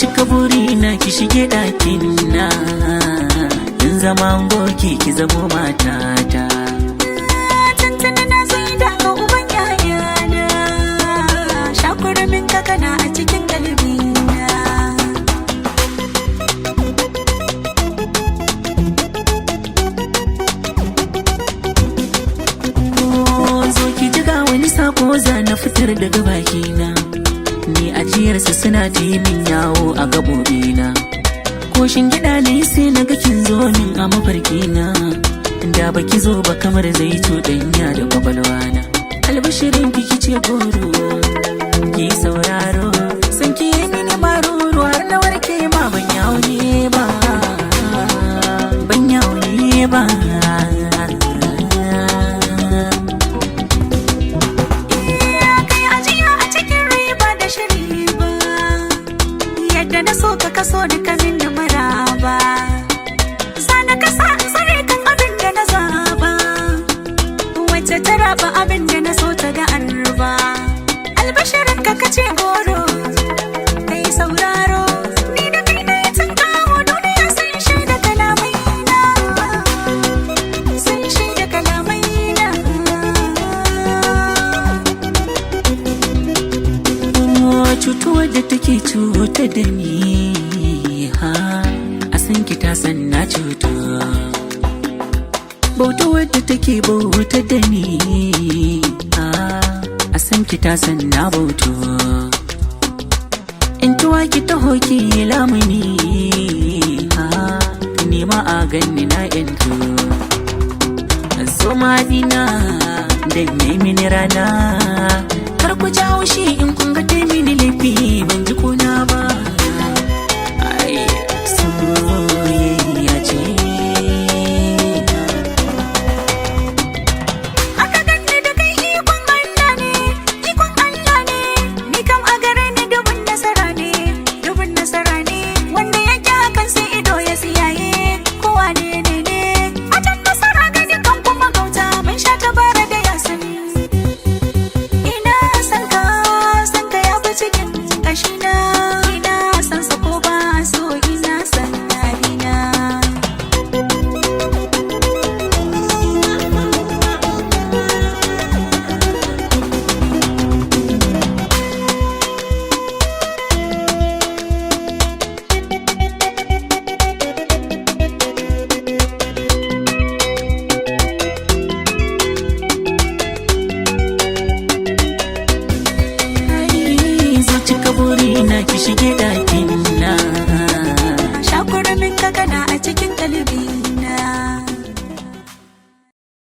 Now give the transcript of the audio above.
Cika burina ki shige ɗakin na. In zama goki ki zamo matata. Tantana na zai daga uban yayana. Shakurumin ka kana a cikin galibina. Zo ki jiga wani sako za na fitar daga bakina. Ni ajiyarsa suna ta yi min yawo a gaɓoɓina. Ko gida ne sai na ga kin zo min a mafarkina. Da baki zo ba kamar zai cuɗanya da kwakwalwana. Albashirin ki kice goro, ki sauraro. San ki yi mini maruru har na warke ma ban yawo ne ba. Ban yawo ne ba. Iya kai ajiya a cikin riba da shiri ba. Yadda na so ka kaso duka min da maraba. Zana kasa in tsare kan abin da na zaba. Wacce ta raba abin da na so ta ga an ruba. Albashirin ka kace goro, kai sauraro. Ni da kai na yi tunkawo duniya sun shaida kalamai na. Sun shaida kalamai na. Cutuwar da take cutar da ni, ha, a san ki ta san na cutu. Bautuwar da take bautar da ni, ha, a san ki ta san na bautu. In tuwa ki taho ki lamuni, ha, ni ma a ganni na yantu. So madina da yi mini rana, kar ku jawo shi in kun ga tai mini laifi ban ji kuna ba. Ai soyayya ce. Aka ganni da kai ikon Allah ne, ikon Allah ne. Ni kam a gare ni dubun nasara ne, dubun nasara ne. Wanda yake hakan sai ido ya tsiyaye, kowa ne ne ne. Fatan nasara ga dukan kuma gauta, mun sha tabara da yasin. Ina san ka, san ka ya fi cikin ƙashina. Ina san sa ko ba so, ina san abina. Ai zo cika burina ki shige ɗakin na. Shakurumin ka kana a cikin kalbi.